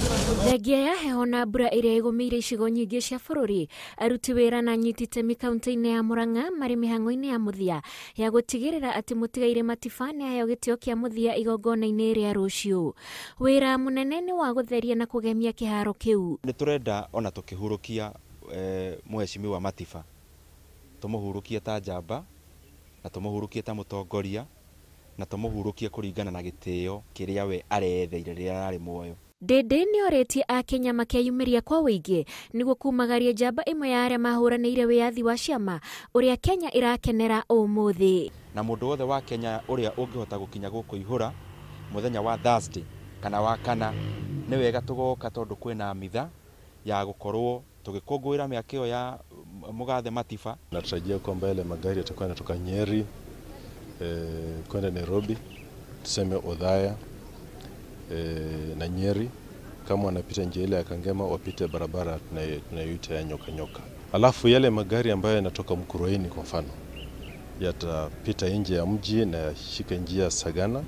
Thengia ya heho na mbura ĩrĩa ĩgũmĩire icigo nyingĩ cia bũrũri, aruti wĩra na anyiti itemi kaunti-inĩ ya Murang'a marĩ mĩhang'o-inĩ ya mũthia ya gũtigĩrĩra atĩ mũtigairĩ Matiba nĩaheo gĩtĩo kĩa mũthia igongona-inĩ rĩa rũciũ. Wĩra mũnene nĩ wa gũtheria na kũgemia kĩharo kĩu. Nĩ tũrenda ona tũkĩhurũkia mũhecimiwa Matiba, tũmũhurũkie ta njamba na tũmũhurũkie ta mũtongoria na tũmũhurũkie kũringana na gĩtĩo kĩrĩa we areetheire rĩrĩa ararĩ muoyo. Ndĩndĩ nĩorĩtie akenya makeyumĩria kwa ũingĩ nĩguo kumagaria njamba ĩmwe ya arĩa mahũranĩire wĩyathi wa ciama ũrĩa Kenya ĩrakenera ũmũthĩ. Na mũndũ wothe wa Kenya ũrĩa ũngĩhota gũkinya gũkũ Ihũra mũthenya wa Thursday kana wa kana, nĩ wega tũgoka tondũ kwĩna mitha ya gũkorwo tũgĩkũngũĩra mĩaka ĩyo ya mũgathe Matiba. Natarajia kwamba yale magari yatakuwa yanatoka Nyeri kwenda Nairobi, tuseme Othaya na Nyeri, kama wanapita njia ile ya Kangema wapite barabara tunayoita ya nyoka nyoka. Alafu yale magari ambayo yanatoka Mkurueni kwa mfano yatapita nje ya mji na yashike njia Sagana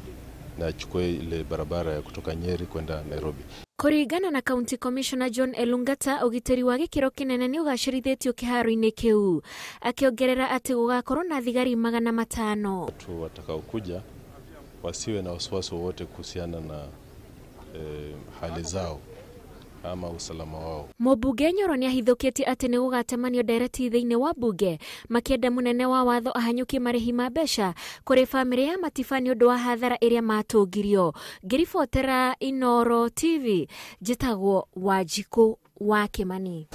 na yachukue ile barabara ya kutoka Nyeri kwenda Nairobi. Kũringana na County Commissioner John Elungata, ũgitĩri wa gĩkĩro kĩnene nĩ ũgacĩrithĩtio kĩharo-inĩ kĩu, akĩongerera atĩ gũgakorwo na thigari 500. Watu watakaokuja wasiwe na wasiwasi wowote kuhusiana na hali zao ama usalama wao. Mũmbunge Nyoro nĩahithũkĩtie atĩ nĩ gũgatemanio ndereti thĩinĩ wa mbunge makĩenda mũnene wa watho ahanyũkie marĩhi ma mbeca kũrĩ bamĩrĩ ya Matiba nĩ ũndũ wa hathara ĩrĩa matũngirio. Ngĩribotera Inooro TV, njĩtagwo Wanjikũ wa Kĩmani.